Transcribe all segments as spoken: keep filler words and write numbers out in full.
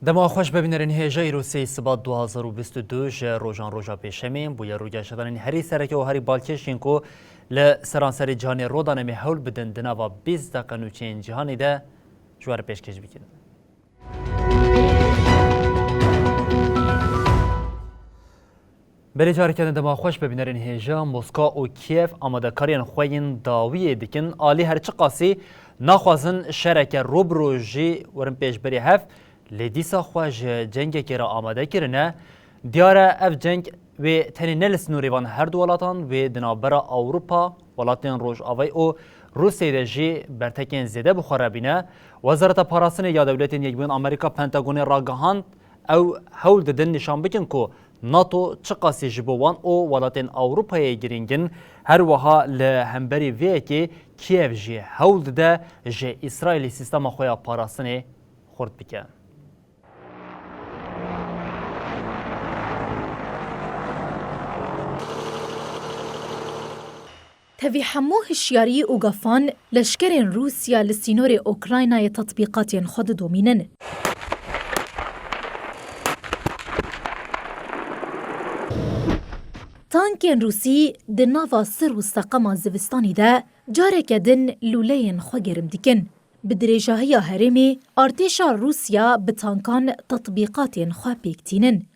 Dema xweş be bînerên hêja, îro sê sibat du hazar û bîst û du ji rojan roja pêşemê bûye rûgeşedanên herî sereke û herî balkêş yên ku li seranserê cîhanê rodan em ê hewl bidin di nava bîst deqe nûçeyên cîhanê de ji we re pêşkêş bikin. Belê careke din dema xweş be bînerên hêja, Moskwa û Kiev amadekariyên xwe yên dawiyê dikin. Alî her çiqasî naxwazin şereke ro bi ro jî werin pêşberî hev, lê dîsa xwe ji cengekê re amade kirine. Diyar e ev ceng wê tenê ne li sînorê van her du welatan, wê di navbera Ewropa, welatên Rojavayê û Rûsyayê de jî bertekên zêde bi xwe re bîne. Wezareta Parastinê ya Dewletên Yekbûyî Amerîka, Pentagonê ragihand, ew hewl didin nîşan bikin ku NATO çiqasî ji bo wan û welatên Ewropayê girîng in. Her wiha li hemberî vê yekê Kiev jî hewl dide ji Îsraîlê sîstema xwe ya parastinê xurt bike. Tevî hemû hişyarî û gafan, leşkerên Rûsya li sînorê Ukraynayê tetbîqatên xwe didomînin. Tankên Rûsî di nava sir û seqema zivistanî de careke din lûleyên xwe germ dikin. Bi dirêjahiya herêmê, artêşa Rûsya bi tankan tetbîqatên xwe pêk tînin.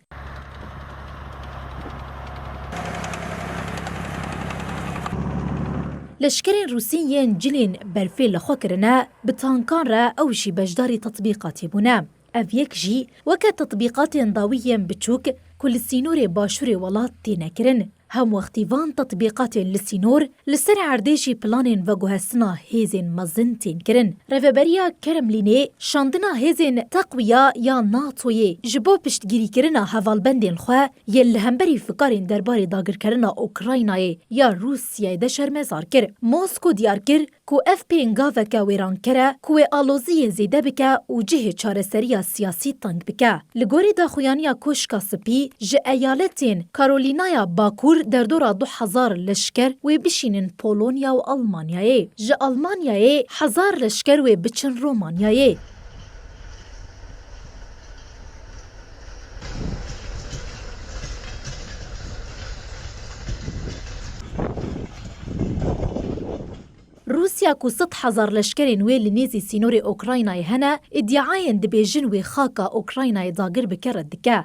Leşkerên Rûsî yên cilên berfê li xwe kirine, bi tankan re ew jî beşdarî tetbîqatê bûne. Ev yek jî weke tetbîqatên dawî yên biçûk ku li sînorê başûrê welat têne kirin. Hemwextî van tetbîqatên li sînor li ser erdê jî planên veguhestina hêzên mezin tên kirin. Rêveberiya Kremlînê şandina hêzên teqwiya ya NATOyê ji bo piştgirîkirina hevalbendên xwe yên li hemberî fikarên derbarê dagirkerina Ukraynayê ya Rûsyayê de şermezar kir. Mosko diyar kir, ku ev pêngaveke wêranker e ku wê aloziyê zêde bike û cihê çareseriya siyasî teng bike. Li gorî daxuyaniya Koşka Spî, ji eyaletên Karolînaya Bakur derdora du hezar leşker wê bişînin Polonya û Almanyayê. Ji Almanyayê hezar leşker wê biçin Romanyayê. Rûsya ku sed hezar leşkerên wê li nêzî sînorê Ukraynayê hene, îdiayên dibêjin wê xaka Ukraynayê dagir bike red dike.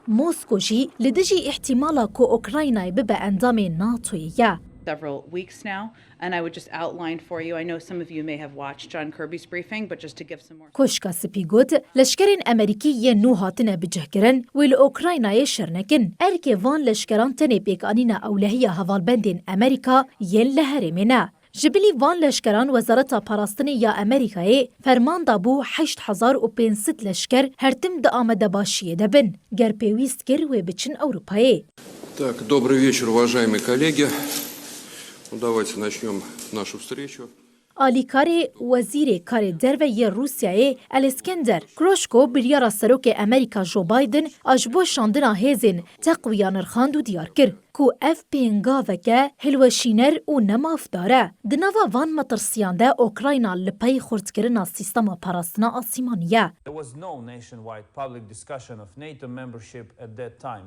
Mosko jî li dijî îhtîmala ku Ukraynayê bibe endamê NATOyê ye. Several weeks now, and I would just outline for you, I know some of you may have watched John Kirby's briefing, but just to give some more Koşka Spî got, leşkerên Amerîkî yên nû hatine bicihkirin, wê li Ukraynayê şer nekin. Erkê van leşkeran tenê pêkanîna ewlehiya hevalbendên Amerîka yên li herêmê ne. Ji bilî van leşkeran Wezareta Parastinê ya Amerîkayê ferman dabû heşt hezar û pênc sed leşker her tim di amadebaşiyê de bin. Ger pêwîst kir wê biçin Ewropayê. Так, добрый вечер, уважаемые коллеги. Ну, давайте начнём нашу встречу. Alîkarê Wezîrê Karê Derve yê Rûsyayê Alexander Groshko biryara Serokê Amerîka Joe Biden a ji bo şandina hêzên teqwiya nirxand û diyar kir ku ev pêngaveke hilweşîner û nemafdar e. Di nava van metirsiyan de Ukrayna li pey xurtkirina sîstema parastina asîmanî ye. There was no nationwide public discussion of NATO membership at that time.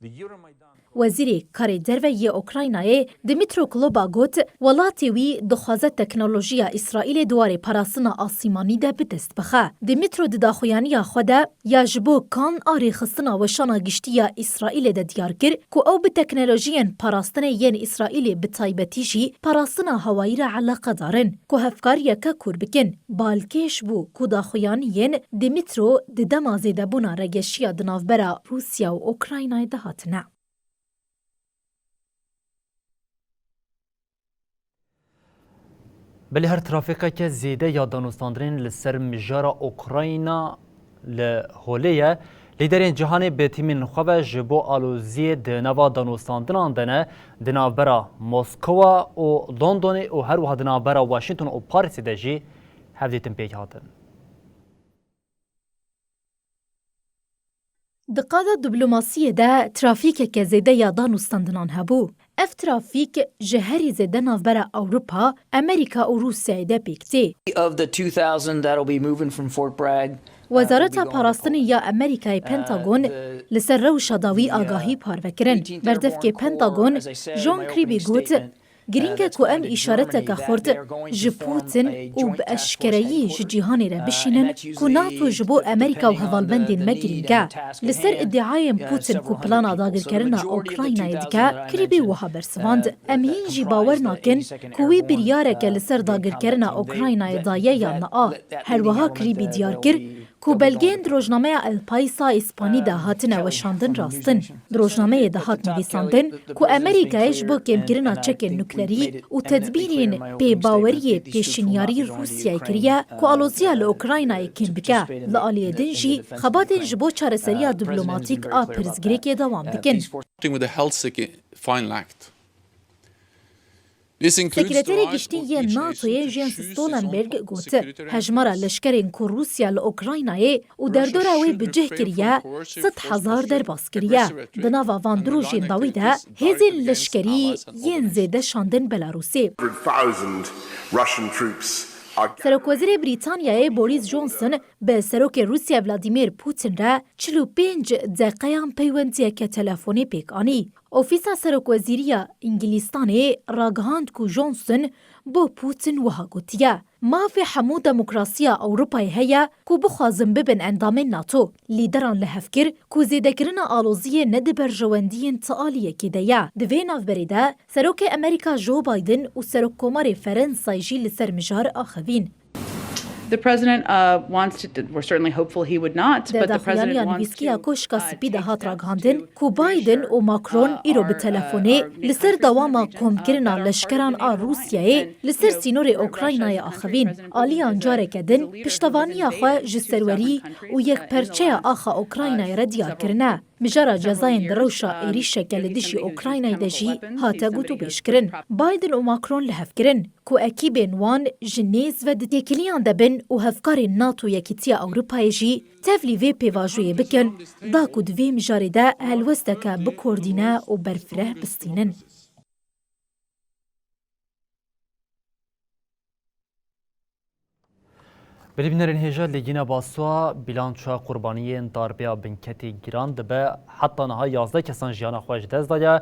The Euromaidan Wezîrê Karê Derve yê Ukraynayê Dmytro Kuleba got, welatê wî dixwaze teknolojiya Îsraîlê di warê parastina asîmanî de bi dest bixe. Dmytro di daxuyaniya xwe de ya ji bo kan a rêxistina weşana giştî ya Îsraîlê de diyar kir ku ew bi teknolojiyên parastinê yên Îsraîlê bi taybetî jî parastina hewayî re eleqedar in ku hevkariyeke kûr bikin. Balkêş bû ku daxuyaniyên Dmytro di dema zêdebûna regeşiya di navbera Rûsya û Ukraynayê de hatine. Belê her trafîkeke zêde ya danûstandinên li ser mijara Ukrayna li holê ye. Lîderên cîhanê bi tîmên xwe ve ji bo aloziyê di nava danûstandinan de ne, di navbera Moskowa û Londonê û her wiha di navbera Washington û Parîsê de jî hevdîtin pêk hatin. Di qada diplomasiyê de trafîkeke zêde ya danûstandinan hebû. Ev trafîk ji herî zêde navbera Ewropa, Amerîka û Rûsyayê de pêk tê. Of the two thousand that'll be moving from Fort Bragg, uh, will be Wezareta going to Parastinê Poland. Ya Amerîkayê, uh, Pentagon, the li ser rewşa dawî, the, uh, agahî parve kirin. Eighteenth Airborne Berdevkê Corps, Pentagon, as I said in John my Kirby opening got statement, Girîng e ku em îşareteke xurt ji Putin û bi eşkereyî ji cîhanê re bişînin ku NATO ji bo Amerîka û hevalbendên me girîng e. Li ser îdiayên Putin ku plana dagirkerina Ukraynayê dike, Kirby wiha bersivand, "Em hîn jî bawer nakin ku wî biryareke li ser dagirkerina Ukraynayê daye yan na." Her wiha Kirby diyar kir, ku belgeyên di rojnameya El Paisa Îspanî de hatine weşandin rast in. Di rojnameyê de hat nivîsandin ku Amerîkayê ji bo kêmkirina çekên nuklerî û tedbîrên pêbaweriyê pêşinyarî Rûsyayê kiriye ku aloziya li Ukraynayê kêm bike. Li aliyê din jî xebatên ji bo çareseriya diplomatîk a pirsgirêkê dewam dikin. With the Helsinki Final Act. Sekreterê Giştî yên NATOyê Jens Stoltenberg got, hejmara leşkerên ku Rûsya li Ukraynayê û derdora wê bi cih kiriye, sed hezar derbas kiriye. Di nava van du rojên dawî de hêzên leşkerî yên zêde şandin Belarûsê. Serokwezîrê Brîtanyayê Boris Johnson bi Serokê Rûsya Vladimir Putin re çil û pênc deqeyan peywendiyeke telefonê pêk anî. Ofîsa Serokwezîriya Îngilîstanê ragihand ku Johnson bo Putin wiha gotiye, "Mafê hemû demokrasiya Ewropayê heye ku bixwazin bibin endamên NATO." Lîderan li hev kir ku zêdekirina aloziyê ne di berjewendiyên ti aliyekê de ye. Di vê navberê de Serokê Amerîka Joe Biden û Serokkomarê Ferensayê jî li ser mijar axivîn. The president, uh, wants to, we're certainly hopeful he would not, but the president wants to, uh, take steps to, uh, ensure, uh, our, our, uh, ability to, uh, continue to support, uh, military assistance. Di daxuyaniya nivîskî ya Koşka Spî de hat ragihandin ku Biden û Macron îro bi telefonê li ser dawama komkirina leşkeran a Rûsyayê li ser sînorê Ukraynayê axivîn. Aliyan careke din piştevaniya xwe ji serwerî û yekperçeya axa Ukraynayê re diyar kirine. Mijara cezayên di rewşa êrîşeke li dijî Ukraynayê de jî hate gotûbêjkirin. Biden û Macron li hev kirin ku ekîbên wan ji nêz ve di têkiliyan de bin û hevkarên NATO Yekîtiya Ewropayê jî tevlî vê pêvajoyê bikin, da ku di vê mijarê de helwesteke bikoordîne û berfireh bistînin. Belê bînerên hêja, li Gîna Baswa bîlançoya qurbaniyên darbeya binketê giran dibe. Heta niha yazdeh kesan jiyana xwe ji dest daye.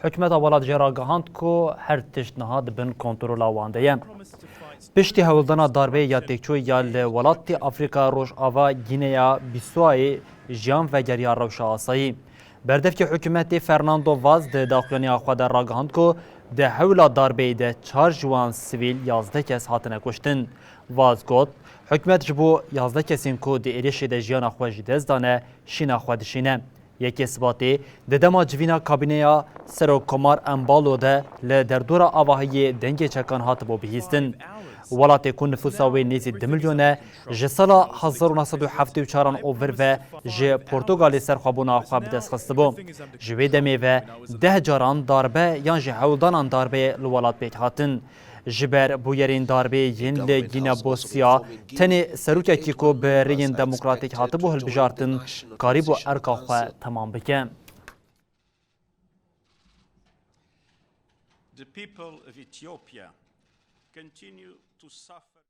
Hikûmeta welat jê ragihand ku her tişt niha di bin kontrola wan de ye. Piştî hewldana darbeyê ya têkçûyî ya li welatê Afrîka Rojava Gîneya Bîswayê jiyan vegeriya rewşa asayî. Berdevkê hikûmetê Fernando Vaz di daxuyaniya xwe de ragihand ku di hewla darbeyê de çar ji wan sivîl, yazdeh kes hatine kuştin. Vaz got, hikûmet ji bo yazdeh kesên ku di êrişê de jiyana xwe ji dest dane, şîna xwe dişîne. Yekê Sibatê, di dema civîna kabîneya Serokkomar Embalo de li derdora avahiyê dengê çekan hatibû bihîstin. Welatê ku nifûsa wê nêzî du milyon e, ji sala hezar û neh sed û heftê û çaran û vir ve ji Portugalê serxwebûna xwe bi dest xistibû. Ji wê demê ve deh caran darbe yan jî hewldanan darbeyê li welat pêk hatin. Ji ber bûyerên darbeyê yên li Gîne Bosya, tenê serokekî ku bi rêyên demokratîk hatibû hilbijartin, karîbû erka xwe temam bike. The people of Ethiopia continue to suffer.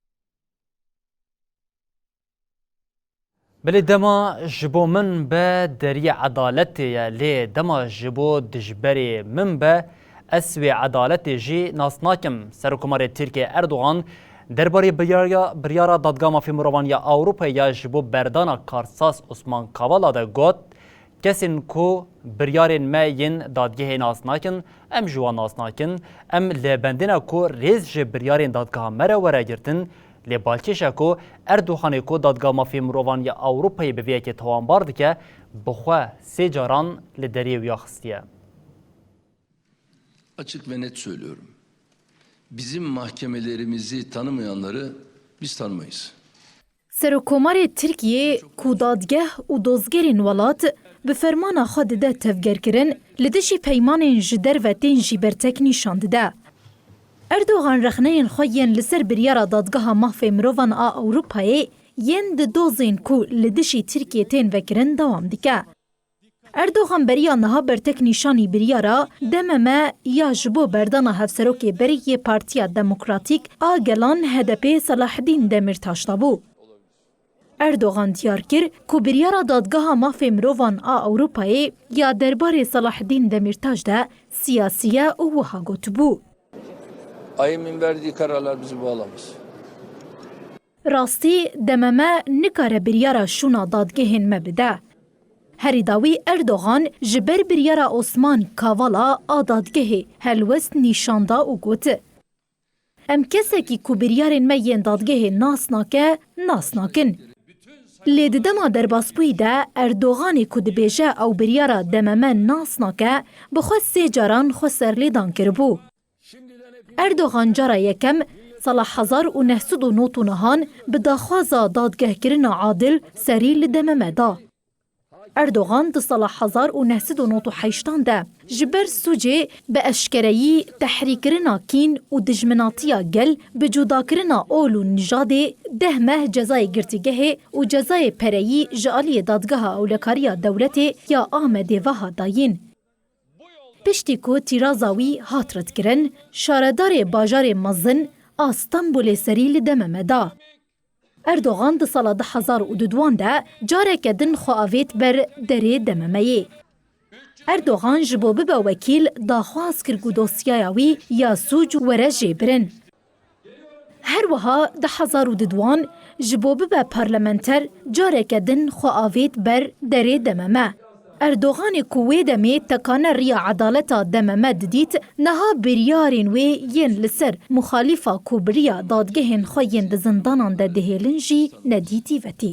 Belê dema ji bo min be deriyê edaletê ye, lê dema ji bo dijberê min be, ez wê edaletê jî nas nakim. Serokkomarê Tirkiyê Erdogan derbarê biryara, biryara Dadgeha Mafê Mirovan ya Ewropayê ya ji bo berdana karsaz Osman Kavala de got, Kesên ku biryarên me yên dadgehê nas nakin, em ji wan nas nakin. Em li bendê ne ku rêz ji biryarên dadgeha me re were girtin, lê balkêş e ku Erdoganê ku Dadgeha Mafê Mirovan ya Ewropayê bi vê yekê tawanbar dike, bi xwe sê caran li deriyê wî ya xistiye. Açık ve net söylüyorum. Bizim mahkemelerimizi tanımayanları biz tanımayız. Serokomarê Tirkiyê ku dadgeh û dozgerên welat bi fermana xwe dide tevgerkirin, li dijî peymanên ji derve tên jî bertek nîşan dide. Erdogan rexneyên xwe yên li ser biryara Dadgeha Mafê Mirovan a Ewropayê yên di dozên ku li dijî Tirkiyê tên vekirin dewam dike. Erdogan beriya niha bertek nîşanî biryara D M M ya ji bo berdana hevserokê berî yê Partiya Demokratîk a Gelan H D P Selaheddîn Demîrtaş dabû. Erdogan diyar kir ku biryara Dadgeha Mafê Mirovan a Ewropayê ya derbarê Selaheddîn Demîrtaş de siyasî ye û wiha gotibû, AYM'in verdiği kararlar bizi bağlamaz. Rastî D M M nikare biryara şûna dadgehên me bide. Herî dawî Erdogan ji ber biryara Osman Kavala a dadgehê helwest nîşan da û got, Em kesekî ku biryarên me yên dadgehê nas nake, nas nakin. Lê di dema derbasbûyî de Erdoganê ku dibêje ew biryara D M M nas nake, bi xwe sê caran xwe serlêdan kiribû. Erdogan cara yekem sala hezar û neh sed û nod û nehan bi daxwaza dadgehkirina adil serî li D M M da. Erdogan di sala hezar û neh sed û nod û heştan de ji ber sûcê bi eşkereyî tehrîkirina kîn û dijminatiya gel bi cudakirina ol û nijadê deh meh cezayê girtîgehê û cezayê pereyî ji aliyê Dadgeha Ewlekariya Dewletê ya Amedê ve hat dayîn. Piştî ku tîraza wî hat redkirin, şaredarê bajarê mezin a Stenbolê serî li D M M da. Erdogan di sala du hezar û duduan de careke din xwe avêt ber derê D M M'yê. Erdogan ji bo bibe wekîl daxwaz kir ku dosyaya wî ya sûc were jêbirin. Her wiha du hezar û duduan ji bo bibe parlamenter careke din xwe avêt ber derê D M M. Erdoganê ku wê demê tekane riya edaleta D M M didît, niha biryarên wê yên li ser muxalîfa ku bi riya dadgehên xwe yên di zindanan de dihêlin jî nedîtî vetî.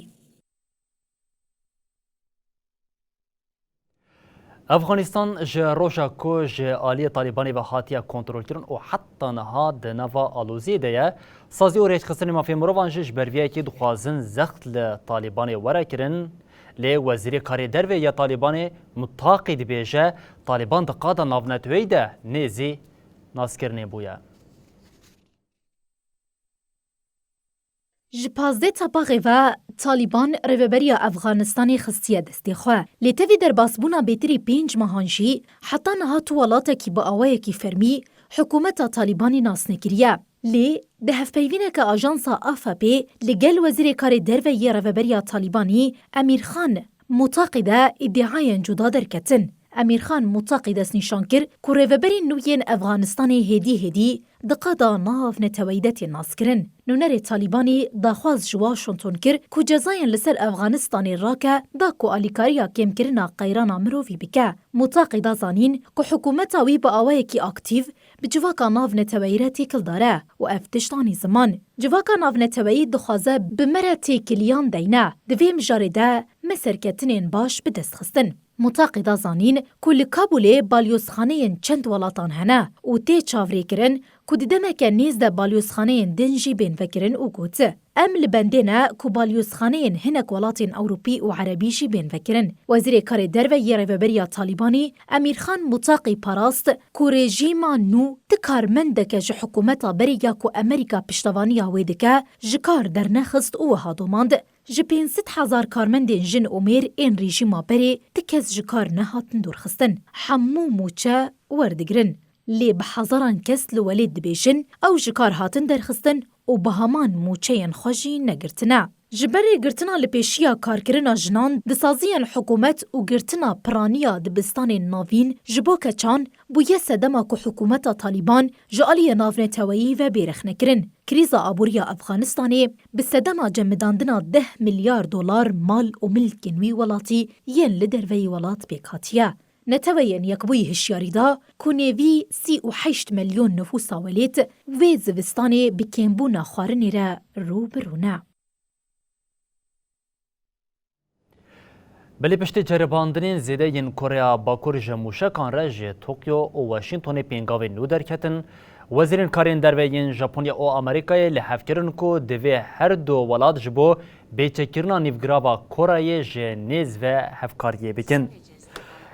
Efxanistan ji roja ku ji aliyê Talîbanê ve hatiye kontrolkirin û heta niha di nava aloziyê de ye, sazî û rêxistinê mafê mirovan jî ji ber vê yekê dixwazin zext li Talîbanê were kirin, lê Wezîrê Karê Derve ya Talîbanê Mutaqî dibêje, Talîban di qada navneteweyî de nêzî naskirinê bûye. Ji pazdeh Tebaxê ve Talîban rêveberiya Efxanistanê xistiye destê xwe. Lê tevî derbasbûna bêtirî pênc mehan jî heta niha tu welatekî bi awayekî fermî hikûmeta Talîbanê nas nekiriye. Lê di hevpeyvîneke ajansa A F P li gel Wezîrê Karê Derve yê rêveberiya Talîbanî Emîr Xan Mutaqî de îdiayên cuda derketin. Emîr Xan Mutaqî destnîşan kir ku rêveberên nû yên Efxanistanê hêdî hêdî di qada navneteweyî de tên naskirin. Nûnerê Talîbanî daxwaz ji Washington kir ku cezayên li ser Efxanistanê rake da ku alîkariya kêmkirina qeyrana mirovî bike. Mutaqî da zanîn ku hikûmeta wî bi awayekî aktîf bi civaka navneteweyî re têkildar e û ev tişt anî ziman. Civaka navneteweyî dixwaze bi me re têkiliyan deyne. Di vê mijarê de me serketinên baş bi dest xistin. Mutaqî da zanîn ku li Kabûlê balyozxaneyên çend welatan hene û tê çavrêkirin ku di demeke nêz de balyozxaneyên din jî bên vekirin û got, Em li bendê ne ku balyozxaneyên hinek welatên Ewropî û Erebî jî bên vekirin. Wezîrê Karê Derve yê Rêveberiya Talîbanî Emîr Xan Mutaqî parast ku rejîma nû ti karmendeke ji hikûmeta berê ya ku Amerîka piştevaniya wê dike ji kar dernexist û wiha domand, Ji pênc sed hezar karmendên jin û mêr ên rejîma berê ti kes ji kar nehatin dûrxistin. Hemû mûçe werdigirin. Lê bi hezaran kes li welêt dibêjin, ew ji kar hatin derxistin û bi heman mûçeyên xwe jî negirtine. Ji ber rêgirtina li pêşiya karkirina jinan di saziyên hikûmet û girtina piraniya dibistanên navîn ji bo keçan bûye sedema ku hikûmeta Talîban ji aliyê navneteweyî ve bê rexnekirin. Krîza aborî ya Efxanistanê bi sedema cemidandina deh milyar dolar mal û milkên wî welatî yên li derveyî welat pêk hatiye. Neteweyên Yekbûyî hişyarî da ku nêvî sî û heşt milyon nifûsa welêt vê zivistanê bi kêmbûna xwarinê re rû bi rû ne. Belê piştî ceribandinên zêde yên Koreya Bakur ji mûşekan re ji Tokyo û Washingtonê pêngavên nû derketin. Wezîrên karên derve yên Japonya û Amerîkayê li hev kirin ku divê her du welat ji bo bêçekkirina nîvgirava Koreyê ji nêz ve hevkariyê bikin.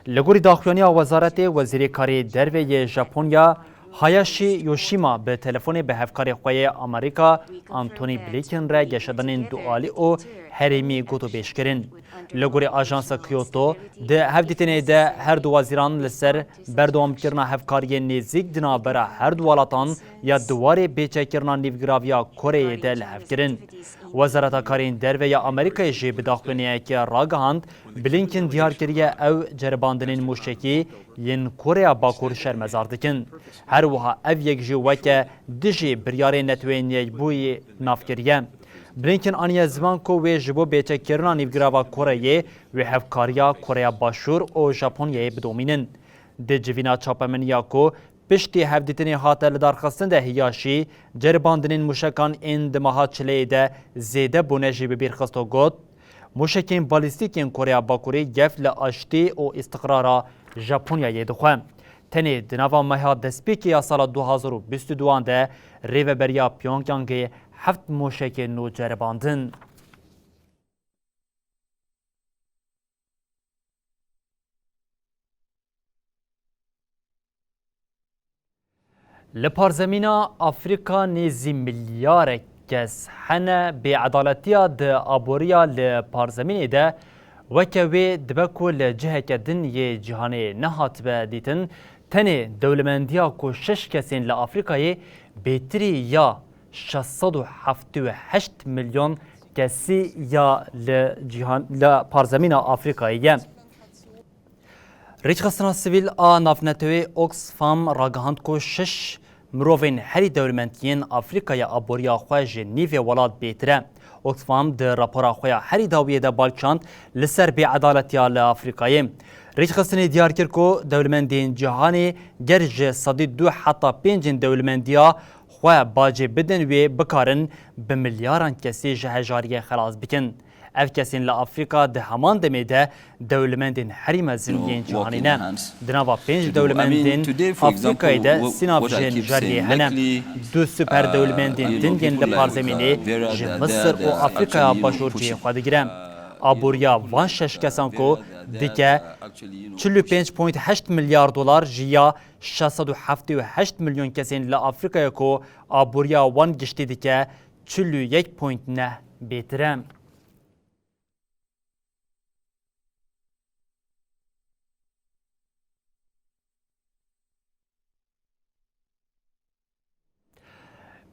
Li gorî daxuyaniya Wezaretê, Wezîrê Karê Derve yê Japonya Hayashi Yoshima bi telefonê bi hevkarê xwe yê Amerîka Antony Blinken re geşedanên dualî û herêmî gotûbêj kirin. Li gorî Ajansa Kyoto, di hevdîtinê de her du wezîran li ser berdewamkirina hevkariyên nêzîk di navbera her du welatan ya di warê bêçekkirina nîvgiraviya Koreyê de li hev kirin. Wezareta Karên Derve ya Amerîkayê jî bi daxuyaniyekê ragihand, Blinken diyar kiriye ew ceribandinên mûşekî yên Koreya Bakur şermezar dikin. Her wiha ev yek jî weke dijî biryarên Neteweyên Yekbûyî nav kiriye. Blinken aniye ziman ku wê ji bo bêçekkirina nîvgirava Koreyê wê hevkariya Koreya Başûr û Japonyayê bidomînin. Di civîna çapemeniya ku piştî hevdîtinê hate lidarxistin de Hiyaşî ceribandinên mûşekan ên di meha çileyê de zêde bûne jî bi bîr xist û got, Mûşekên balîstîk yên Koreya Bakurê gef li aştî û îstiqrara Japonyayê dixwe. Tenê di nava meha destpêkê ya sala du hazar û bîst û duan de rêveberiya Pyongyangê heft mûşekên nû ceribandin. Li parzemîna Afrîka nêzî milyarek kes hene. Bêedaletiya di aboriya li parzemînê de weke wê dibe ku li ciheke din yê cîhanê nehatibe dîtin. Tenê dewlemendiya ku şeş kesên li Afrîkayê bêtirî ya şeş sed û heftê û heşt milyon kesî ya li cîhan, li parzemîna Afrîkayê ye. Rêkxistina sivîl a navneteweyê Oxfam ragihand ku şeş mirovên herî dewlemend yên Afrîkayê aboriya xwe ji nîvê welat bêtir e. Oxfam di rapora xwe ya herî dawiyê de balkişand li ser bêedaletiya li Afrîkayê. Rêkxistinê diyar kir ku dewlemendên cîhanê ger ji sedî du heta pêncên dewlemendiya xwe bacê bidin wê bikarin bi milyaran kesî ji hejariyê xelas bikin. Ev kesên li Afrîka di heman demê de dewlemendên herî mezin yên cîhanê ne. Di nava pênc dewlemendên Afrîkayê de sî nav ji hejariyê hene. Du super dewlemendên din yên li parzemînê ji Misir û Afrîkaya Başûr cihê xwe digire. Aboriya van şeş kesan ku dike çil û pênc point heşt milyar dolar ji ya şeş sed û heftê û heşt milyon kesên li Afrîkayê ku aboriya wan giştî dike çil û yek point neh bêtir e.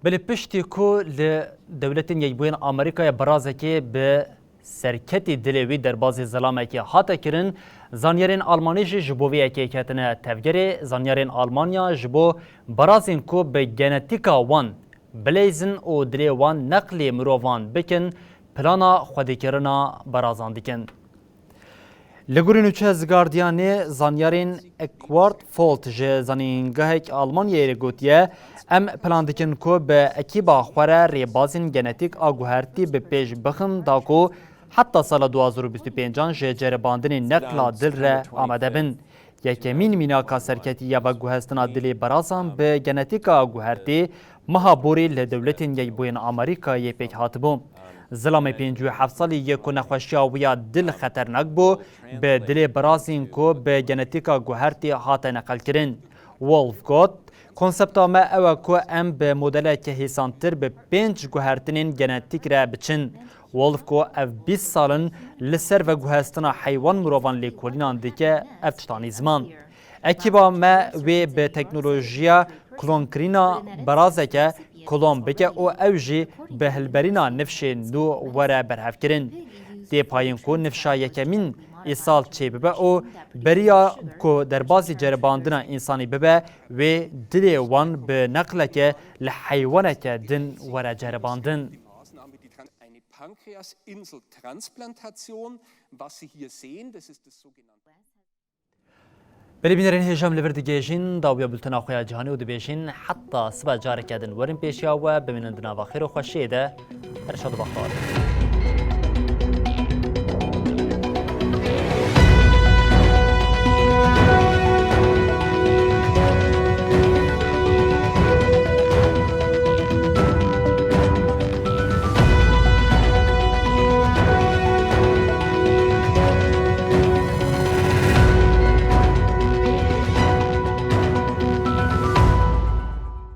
Belê piştî ku li Dewletên Yekbûyên Amerîkayê birazekê bi serketî dilê wî derbazî zilamekê hate kirin, zanyarên Almanî jî ji bo vê yekê ketine tevgerê. Zanyarên Almanya ji bo birazên ku bi genetîka wan bileyzin û dilê wan neqlê mirovan bikin, plana xwedîkirina berazan dikin. Li gorî nûçe Guardianê, zanyarên Eckward Folt ji zanîngehek Almanyayê re gotiye, Em plan dikin ku bi ekîba xwe re rêbazên genetîk a guhertî bi pêş bixin da ku heta sala du hazar û bîst û pêncan ji ceribandinên neqla dil re amade bin. Yekemîn mînaka serketî ya veguhestina dilê berazan bi genetîka guhertî meha borî li Dewletên Yekbûyên Amerîkayê pêk hatibû. Zilamê pêncî û heft salî yê ku nexweşiya wî ya dil xeternak bû, bi dilê berazîn ku bi genetîka guhertî hate neqelkirin. Wolf got, Konsepta me ew e ku em bi modeleke hêsantir bi pênc guhertinên genetîk re biçin. Wolf ku ev bîst sal in li ser veguhestina heywan mirovan lêkolînan dike, ev tişta nî ziman. Ekîba me wê bi teknolojiya klonkirina berazeke klon bike û ew jî bi hilberîna nifşên nû were berhevkirin. Tê payîn ku nifşa yekemîn îsal çêbibe û beriya ku derbasî ceribandina însanî bibe, wê dilê wan bi neqleke li heywaneke din were ceribandin. Maßnahme, die Tran-, eine Pankreasinseltransplantation, was Sie hier sehen, das ist das sogenannte Belê bînerên hêja, em li vir digihêjin dawiya bultena xwe ya cîhanê û dibêjin, heta sibe careke din werin pêşiya we, bimînin di nava xêr û xweşiyê de. Her şad û bextewar.